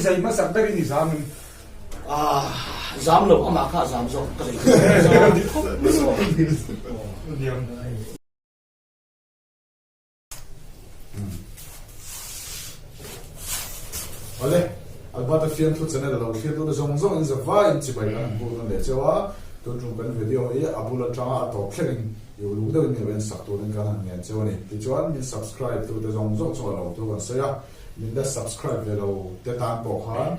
zai hmasak berin i zam em? Ah, zam lo, amah kha a zam zawk ka zai zam khawp mai aw. Awle, Albert-a fiamthu channel a lo thlir tute zawng zawng in zavai in chibai kan han hmuh nawn leh cheu a, tun tum kan video hi a bul atanga a tawp thlengin i uluk deuhin min lo en sak turin kan han ngen cheu a ni. Tichuan, min subscribe tute zawng zawng chu a lo thu kan sawi a, min la subscribe ve lo te tan pawh khan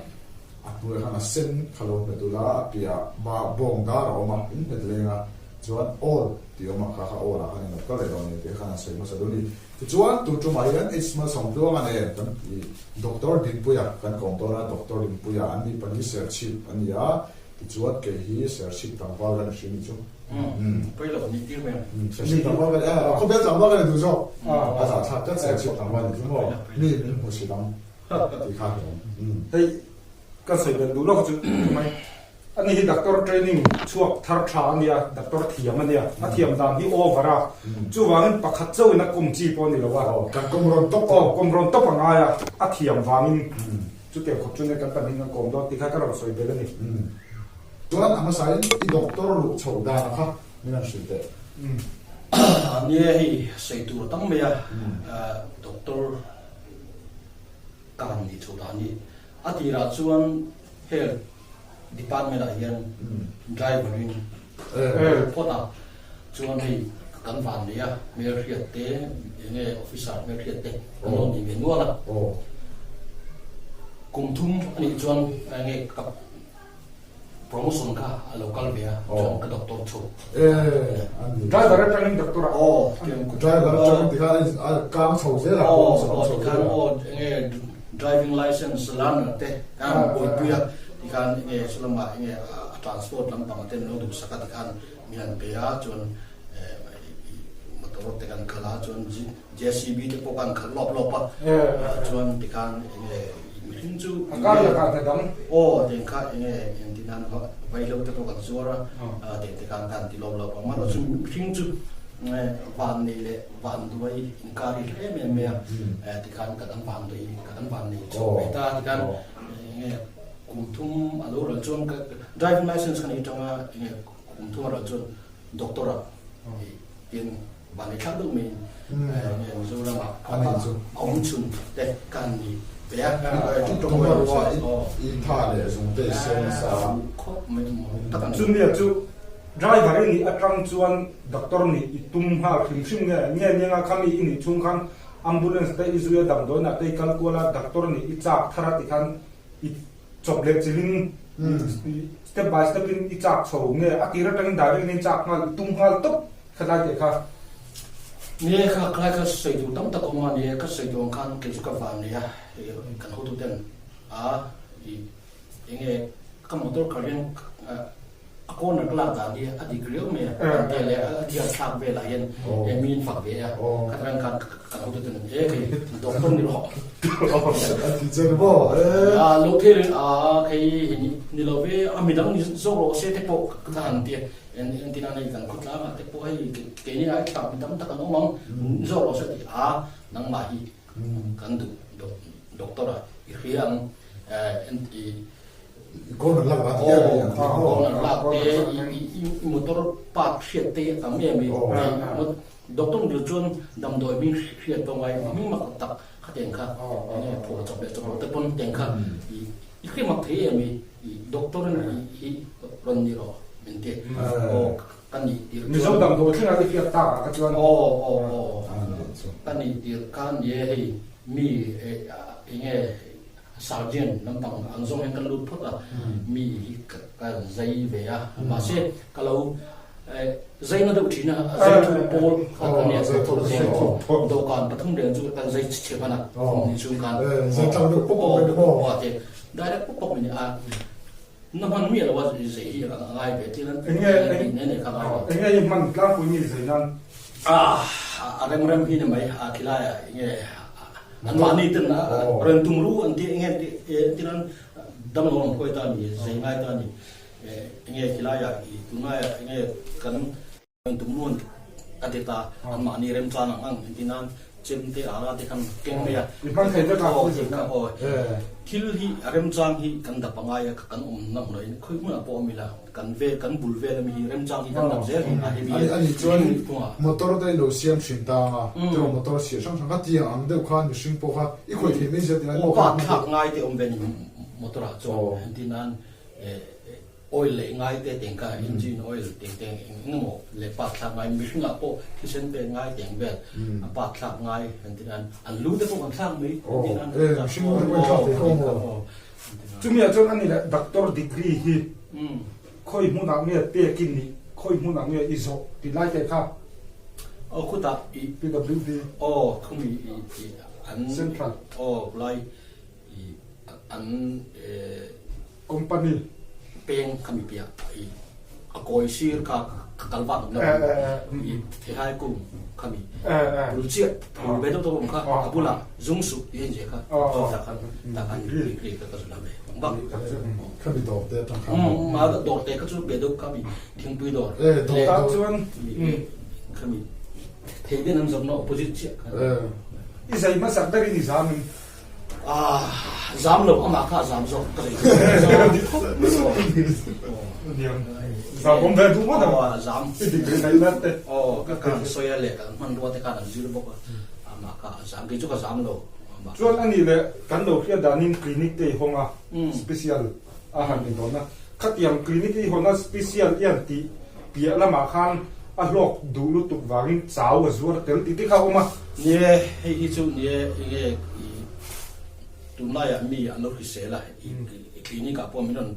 a hnuaiah khan a sen kha lo hmet ula, a piah bawng dar a awm a, in hmet leng a. Chuan all tih awm a, kha kha all ah khan in lo kal leh dawn nia tih khan an sawi hmasa duh a ni. Tichuan tun tumah hian H Malsawmtluanga nen kan ih Doctor Dinpuia kan kawm dawn a, Doctor Dinpuia an ni pahnih Serchhip an ni a, tichuan kei hi Serchhip tlangval ka ni hrim ni chu. Umm pawi lo ni tir mai ang. Serchhip tlangval ka ni a, khawvel tlangval ka ni duh zawk, a zahthlak tlat Serchhip tlangval ni chu maw, mi min hmu si dang tih kha hlawm. Hei ka sawi belh duh lawk chu mai. Ani hi doctor training chhuak thar tha a nia, doctor thiam a nia, a thiam dan hi over a, chuvangin pakhat chauhin a kawm chi pawh a ni lo a. Aw, kan kawm rawn tawp a. Aw, kawm rawn tawp a ngai a, a thiam vangin chutiang khawp chu nia kan pahnih kan kawm dawn tih kha ka rawn sawi belh a ni. Chuan a hmasain i doctor luh chhoh dan kha min rawn hrilh teh. Nia hei sawi tur a tam mai a, doctor ka han nih chhoh dan hi a tirah chuan health Department ah hian driver in phawt a, chuan hei kan van nei a, hmelhriat te enge officer hmelhriat te an lo ni ve nual a, kum thum a nih chuan enge ka promotion kha a lo kal ve a, chuan ka doctor chho. Driver atangin doctor ah. Aw, driver atangin tikhan a kang chho zel a, aw tikhan aw enge driving license learner te Kan buaipui a tikhan enge salamah enge a transport lampang te min lo duhsak a tikhan min han pe a chuan motor te kan khalh a chuan JCB te pawh kan khalh lawp lawp a chuan tikhan enge mihring chu a kar lakah te dang aw teng kha enge engtin an vaihlo te pawh kan zuar a teng te khan kan ti lawp lawp a mahlo chu mihring chu van nei leh van duai inkar hi hle em em mai a tikhan ka dang van duai ka dang van nei chho ve ta tikhan enge kum thum a lo ral chuan ka driving license ka nei atanga enge kum thum a ral chuan doctor ah tin van nei thlak deuh mai enge Mizoram ah a awm chhun te ka han ni ve a i tha leh zung te i siam nasa khawp mai tak a ni. Chumi chu Driver i nih atang chuan doctor nih i tum nghal hrim hrim nge? Nge nianga khami i nih chhung khan ambulance te i zui a damdawiinah te i kal kual a, doctor nih i chak thar a ti khan i chawp leh chilhin step by step in i chak chho nge? A tir atangin direct in i chak nghal i tum nghal tawp khalai teh kha. Nge kha khalai kha sawi tur tam tak a awm a, nge ka sawi tur ang khan kei chu ka van nei a, kan hotuten a i enge ka motor khalh hian A corner ka lak dan hi a dik riau mai a, kan tia leh a dial thlak velah hian mi in fak ve a, khatang khan kan hotu ten e khei doctor ni rawh. A ti che ni maw e. A lo thei reng a khei ni lo ve a midang ni zawk rawh se te pawh ka han ti a, entin a nei kan khawtlang ah te pawh hei keini ai thlak mi tam tak an awm ang zawk rawh se ti a nangmah hi kan duh doctor a i hria ang i Corner lak ah te corner lak te i motor park hriat te a tam em i doctor ni chuan damdawi hming hriat pawh ngai hming mak tak kha teng kha enge phuah chawp leh chawp lo te pawn teng kha i hre mak thei em i doctor hi rawn ni rawh min ti aw ka nih tir chuan Mizo damdawi thleng a i hriat tak ah kha chuan aw aw aw ka nih tir khan ni e hei mi enge Sergeant lampang ang zawng hian ka lut phawt a, mi hi ka zai ve a, mahse ka lo zai na deuh thin a, zai thu pawl kha ka nia, dawhkan pathum reng chu kan zai chhe hman a, ni chhung khan zai tlang deuh pawp pawp mai ni maw? Aw direct pawp pawp mai ni a, na hman miah lo a zai hi a ngai ve tir a, enge enge i hman tlangpui mi zai nan? A rem rem hi ni mai, a khilai ah enge An mahni ten a rawn tum ru an ti enge entir an damlo an khawi ta a ni, zei ngai ta a ni. Enge khilaiah i tunlaiah enge kan rawn tum ru an ka ti ta, an mahni remchan ang ang entir nan chem te ara te khan keng mai a. I hman thei vek a. Aw, aw. Thil hi a remchang hi kan dap a ngai a, kan awmna hmunah hian khawi hmunah pawh awm ila, kan vel, kan bul vel ami hi remchang hi kan dap zel hi a hemi A nih chuan mihring phungah. Motor te ilo siam thin tang a, tiraw motor chhia hrang hrang kha tiang ang deuh khan mihring pawh kha i khawih thei mai zel tih lai pawh khan. Aw, pa thlak ngai te awm ve ni motor ah chuan entirnan Oil leh ngai te teng kha engine oil teng teng eng eng emaw leh part thlak ngai mihring ah pawh thisen pek ngai teng vel a part thlak ngai an ti nan an lu te pawh kan thlak mai an ti nan Chumi ah chuan ani leh doctor degree hi khawi hmun ah nge pek i nih khawi hmun ah nge i zawh tih lai te kha Aw khutah i PWD aw khumi i an Central aw khulai i an Company peng kha mi piah i a kawi sir kha ka kal vak awm lo i theihai kung kha mi bul chiah phul ve deuh deuh awm kha a bulah zung suh tih a inziah kha tah khan tah khan degree kha ka zun a ve bak kha mi dawr te atang khan ma dawr te kha chu ve deuh kha mi thingpui dawr leh tah chuan kha mi thei den an zawrhna opposite chiah kha i zai hmasak berin i zam in Zam lo amah kha a zam zawk ka lei Zam awm ve duh ngawt ang. Aw zam. I dik rih mai ber te. Aw ka kan sawi a leh kan hmanrua te khan an zir bawk a amah kha a zam kei chu ka zam lo. Chuan a nih leh kan lo hriat danin clinic te i hawng a special a han ni dawn a khatiang clinic i hawn a special i han tih piah lamah khan a hlawk duh lutuk vangin chau a zuar tel tih te kha a awm a. Nie, hei hi chu nie enge i tunlaiah mi an lo hrisel a, i clinic ah pawh min rawn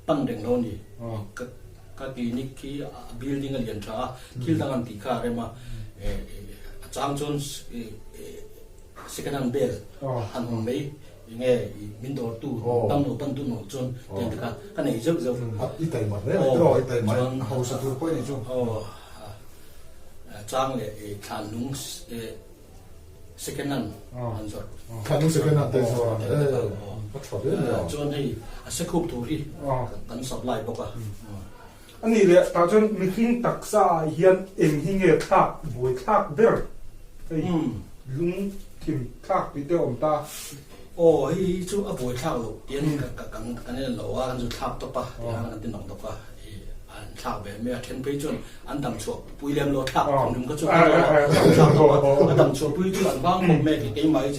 pan reng lo a ni. Ka ka clinic khi a building a lian tha a, thil dang an tih kha a rem a, a chang chuan second hand bel han awm mai. Enge i min dawrtu tam lo pan tu nawh chuan tiang te kha ka nei zeuh zeuh. I taima hle mai tiraw i taima i hausa tur pawh i nei chu. Aw chang leh i thlan lung second hand an zawrh. Thlan lung second hand te zawrh a a tha hle mai a. Chuan hei a sekhup tur hi kan supply bawk a. A nih leh tah chuan mihring taksa ah hian eng hi nge thlak buai thlak ber hei lung thim thlak tih te a awm ta. Aw hei hi chu a buai thlak loh tian kan kan en lo a kan zu thlak tawp a tiang kan ti nawk nawk a i an thlak ve mai a then phei chuan an dam chhuah pui lem lo thlak thawm hlum kha chu an thlak tawp a a dam chhuah pui chu an vang khawp mai keimah hi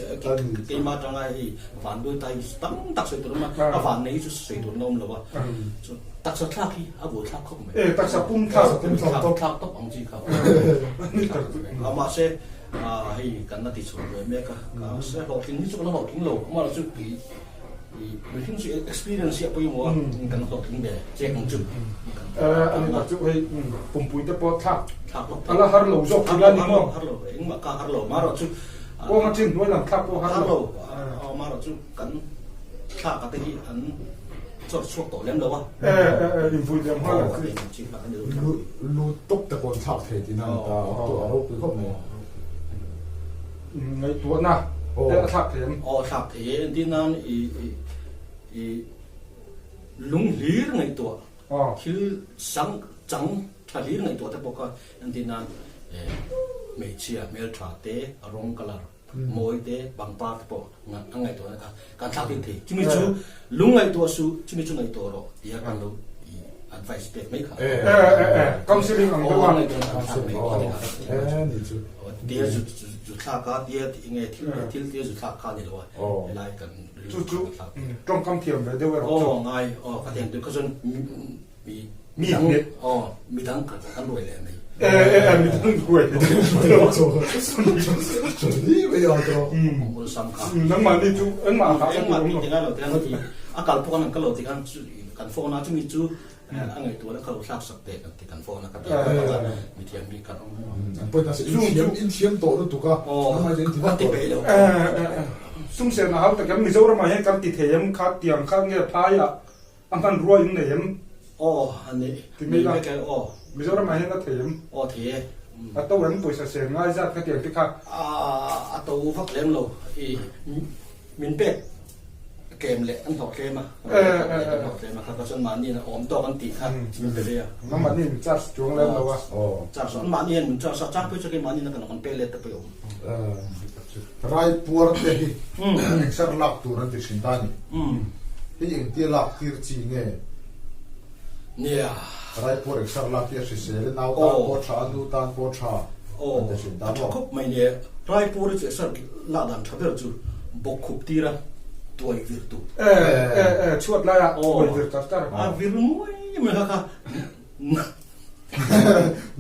keimah atanga hei van duai ta hi tam tak sawi tur a awm a a van nei hi chu sawi tur an awm lo a Taksa thlak hi a buai thlak khawp mai. E, taksa pum thlak. Pum thlak tawp. Thlak tawp ang chi kha. A mahse hei kan la ti chhuak ve mek a. Mahse hlawhtling hi chu kan la hlawhtling lo. Amah chu i mihring chu experience hi a pawimawh a kan hlawhtling ve chek ang chu. Ani tak chu hei pumpui te pawh thlak. Thlak tawp. A la har lo zawk thin a ni maw? Har lo, engmah ka har lo. Marawh chu Kawng a chin hnuai lam thlak pawh har lo. Har lo. Marawh chu kan thlak a te hi an Chawr chhuak tawh lem lo a. E e e invui liam nghal ang chi. Lu tawp te pawh an thlak thei tihna a ni ta, a ropui khawp mai. Ngaihtuahna te a thlak thei em? Aw thlak thei e, entir nan i i lung hlir ngaihtuah thil sang chang tha hlir ngaihtuah te pawh kha entir nan hmeichhia hmeltha te a rawng colour Mawi te, pangpar te pawh an ngaihtuahna kha kan thlak ding thei. Chumi chu lung ngaihtuah suh, chumi chu ngaihtuah rawh tia kan lo i advice pek mai kha. Counseling ang deuh a. Tia zu thlak a, tia enge thil thil tia zu thlak kha ni lo a, helai kan Chu chu tawngkam thiam ve deuh erawh chu. Aw ngai, aw ka tiang tur kha chuan Mi Mi hmet. Aw, midang kan kan ruai leh mai. E e e midang ruai. Ni mai a to. Ul sam kha. Nangmah ni chu engmah kha engmah ti tingai lo tiang ti. A kal pawh kan kal lo ti khan kan phone a chumi chu a ngaihtuah na kha lo thlak sak te kan ti kan phone a ka ti mi thiam mi kan awm. An pawh ta se in thiam in thiam tawh lutuk a. Nangmah chu in ti vak tawh. E e e sum sen a hau tak em Mizoram ah hian kan ti thei em kha tiang kha nge phai ah A hmanrua in nei em? Aw, a nei. Ti mai la. Nei vek e, aw. Mizoram ah hian a thei em? Aw, thei e. A to em pawisa sen ngai zat kha tiang te kha? A to vak lem lo. I min pek tlem leh an hlawh tlem a, an hlawh tlem a, kha kha chuan mahni in a awm tawk an tih kha min pe ve a. Mahni min charge chuang lem lo a. Charge an mahni hian min charge a, chang phei chu kei mahni in kan pe let te pawh i awm. Rai puar te hi exer lak tur an ti thin ta a ni. Hei engtia lak tir chi nge? Nia. Rai puar exer lak hi a hrisel e, nau tan pawh a tha a, nu tan pawh a tha an ti thin ta maw? A tha khawp mai nia. Rai puar hi chu exer lak dan tha ber chu bawk khup tir a, tuai vir tur. E e e, chhuat laia tuai vir char char. A vir muai mai kha kha.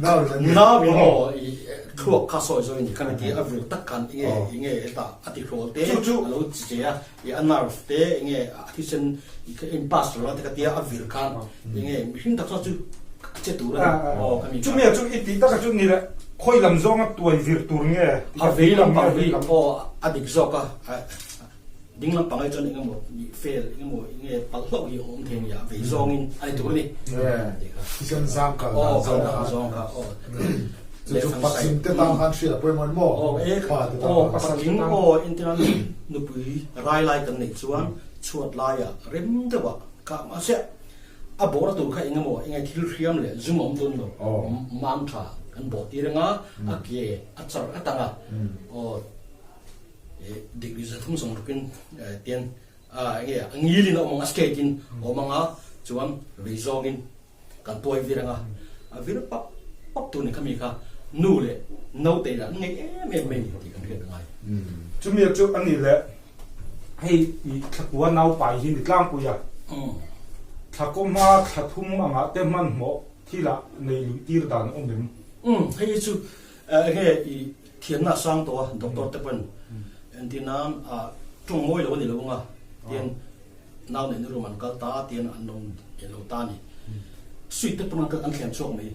Nau in an Nau in aw i thluak kha sawi zawi ni khan ti a vir tak khan enge enge hetah a ti hrawl te a lo chi che a i a nerve te enge a thisen in pass lo te ka tia a vir khan enge mihring taksa chu a che tur a ni aw ka mi Chumi a chu i tih taka chu ni le khawi lam zawnga tuai vir tur nge a vei lampang hi aw a dik zawk a Ding lampang ai chuan engemaw nih fel, engemaw enge palh hlauh hi a awm thei nia, vei zawngin a ni tur a ni. Thisen zang kal dan zawng kha. Aw, kal dan zawng kha, aw. Chu chu patling te tan khan hriat a pawimawh maw? Aw, e, Pa te tan aw, khan. patling aw, entirnan nupui rai lai kan neih chuan chhuat laiah rem deuhah kah mahse a bawr tur kha engemaw enge thil hriam leh zum a awm dawn lo, mang tha kan bawh tir anga a ke a char atang a, aw. Degree 360in tian enge a ngilin a awm ang a straight in a awm ang a chuan vei zawngin kan tuai vir ang a a vir pap pap tur ni khami kha nu leh naute lah an ngei em em mai ni tih kan hriat a ngai. Chumi chu a ni leh hei i thlakua naupai hi ni tlangpui a thlakaw hma thla thum angah te hmanhmawh thilah nei luih tir dan a awm em? Hei hi chu enge i Thiamna a sang tawh a, doctor te pawn entir nan ah tawng mawi lo a ni lo anga tian nau neihna room an kal ta tian an lo en lo ta a ni. Suite te pawn an thlem chhuak mai.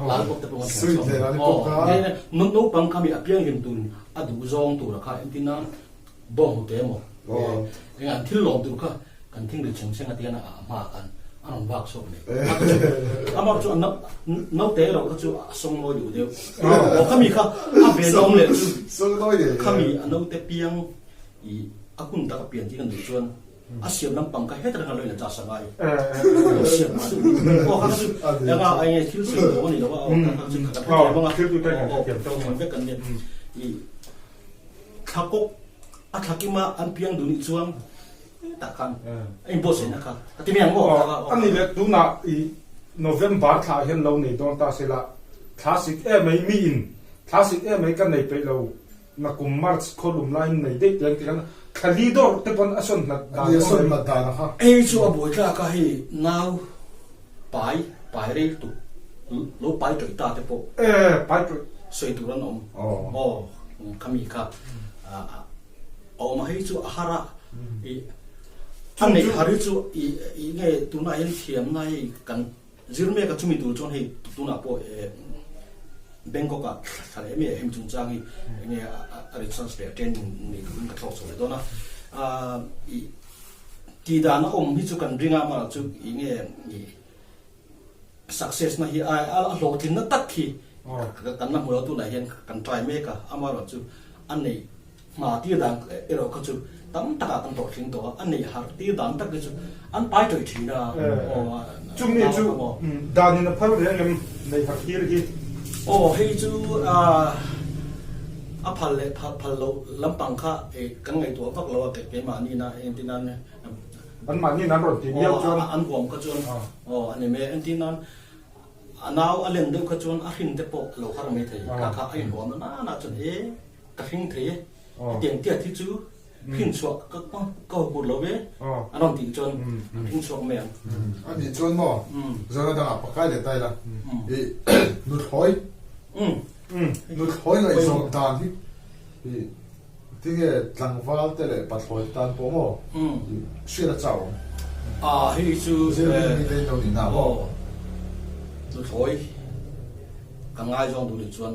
Lalpawp te pawn an thlem chhuak mai. Aw, naupang kha mi a pianghlim tur a duh zawng tur a kha entir nan bawng hnute emaw eng an thil lawm tur kha kan thing ri chheng chheng a tian a hma khan a rawn vak chhuak mai amah chu naute erawh kha chu a sawng nawi duh deuh aw khami kha a ve nawm leh chu khami a naute piang i a hun tak a pian tih kan duh chuan a siam lampang kha heta reng a lo in a chasa ngai lo siam aw kha chu enga a enge thil sawi duh a ni lo a aw kha chu kan hrethiam anga aw vek kan nia i Thlakawk a thlakima an piang duh nih chuan hetah khan a inbuatsaihna kha a ti mai ang maw? A ni leh tunah i November thla ah hian lo nei dawn ta se la, thla sik em mai mi in thla sik em mai ka nei peih lo na kum March khawlum laiin nei daih teh ang ti khan thla li dawr te pawn a sawn hlat dan a sawn hlat dan a kha. Hei chu a buai tlak a hei nau pai pai rei lutuk lo pai tawih ta te pawh pai tawih sawi tur an awm aw khami kha a awm a hei chu a har a i a neih har hi chu i i nge tunah hian thiamna hei kan zir mek a chumi tur chuan hei tunah pawh Bangkok ah thla leh em em chungchang hi enge a research leh training nei turin ka thlawk chho leh dawn a i Tih dan a awm hi chu kan ring a, amaherawh chu ih nge ih success na hi a a hlawhtlinna tak hi kan la hmu lo tunah hian kan try mek a, amaherawh chu a neih hma tir dan erawh kha chu tam takah kan hlawhtling tawh a, a neih harh tir dan tak hi chu an pai tawih thin a, aw Chumi chu danin a phal reng em neih harh tir hi? Aw hei chu A phal leh phal loh lampang kha kan ngaihtuah vak lo a, keimahni na entir nan Anmahni nan rawn ti miau chuan. Aw an huam kha chuan aw a ni mai a, entir nan a nau a len deuh kha chuan a hrin te pawh a lo har mai thei, kha kha a inhuam na nana chuan e ka hring thei e, hetiang tiat hi chu hrin chhuah ka ka hupur lo ve an rawn tih chuan an hring chhuak mai ang. A nih chuan maw zana dangah pakai leh ta ila i nuthlawi Nuthlawi ngaihzawm dan hi i tinge tlangval te leh pathlawi te tan pawh maw i hriat a chau ang. A hei chu Zirlai mi te in lo nih na maw? Nuthlawi kan ngaizawng duh nih chuan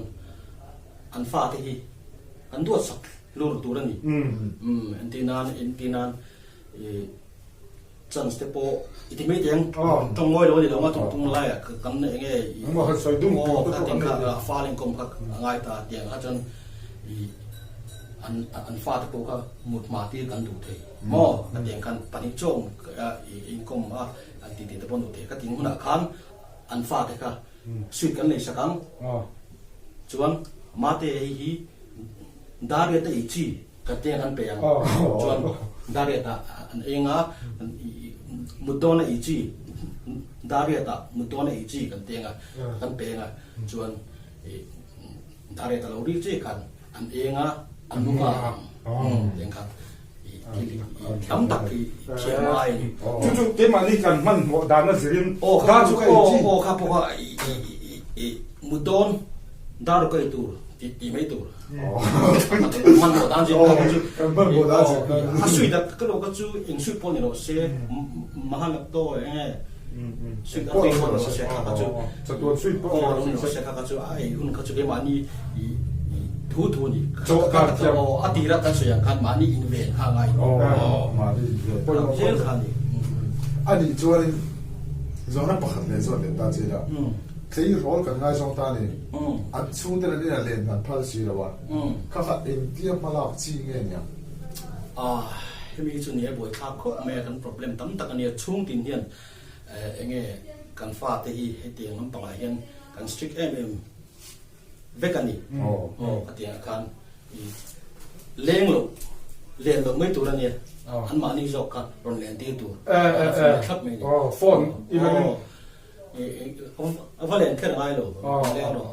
an fate hi kan duatsak hlur tur a ni. Entir nan entir nan i Chance te pawh i ti mai teng tawng ngawi lo a ni lo nga tung tung lai ah kan eng nge i aw kha tiang kha fal inkhawm kha a ngai ta tiang kha chuan i An an fate pawh kha mut hma tir kan duh thei maw? Ka tiang khan pahnih chawng inkawm a an ti tih te pawh an duh thei. Ka tih hunah khan an fate kha sweet kan lei sak ang. Chuan mate hei hi dariat a ei chi kan tiang an pe ang. Chuan dariat ah an eng a, mut dawn a ei chi dariat ah mut dawn a ei chi kan tiang a kan pe ang a. Chuan dariat a lo ri chi khan an eng a, an nung a eng kha tam tak hi thiam a ngai a ni. Chu chu keimahni kan hmanhmawh dan a zirin dar chu ka ei chi. Aw kha pawh kha mut dawn dar ka ei tur tih mai tur. Hmanhmawh dan zir kha chu a sweet a ka lo kha chu eng sweet pawh ni lo se mahalak to eng nge sweet a tui pawh ni lo se kha kha chu chatuan sweet pawh ni lo se kha kha chu a ei hun kha chu keimahni thu thu ni a tira kan sawi ang khan mahni inven kha a ngai mahni inven pawimawh zel kha a ni a nih chuanin zawhna pakhat leh chuan leh ta che ila tleirawl kan ngaizawng ta ni an chhungte an ina len an phal si lo a kha kha engtia hmalak chi nge niang hemi hi chu nia buaithlak khawp mai a kan problem tam tak a nia chhungtin hian enge kan fate hi hetiang lampangah hian kan strict em em vek a ni. Aw ka tih ah khan i leng loh len loh mai tur a nia an mahni zawk kha rawn len tir tur a thlap mai a ni. Phone i la ring. A va len kher ngai lo leng rawh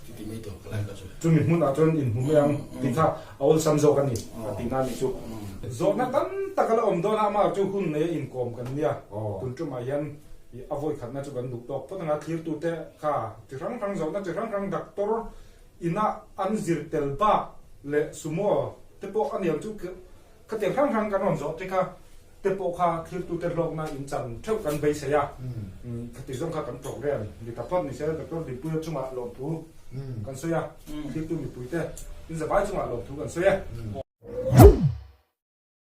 ti ti mai tur ka lai kha chu. Chumi hmunah chuan inhmu mai ang tih kha a awlsam zawk a ni a tihna a nih chu. Zawhna tam tak a la awm dawn a, amah chu hun nei a inkawm kan nia. Tun tumah hian a vawi khatna chu kan duh tawk phawt ang a, thlirtute kha Chi hrang hrang zawhna chi hrang hrang doctor ina an zir tel bak leh sumo te pawh a niang chu khatiang hrang hrang kan rawn zawh te kha te pawh kha thiltute hlawkna in chan theuh kan beisei a, khati zawng kha kan program ni ta phawt ni se Doctor Dinpuia chungah lawmthu kan sawi a, thiltu mipuite in zavai chungah lawmthu kan sawi e.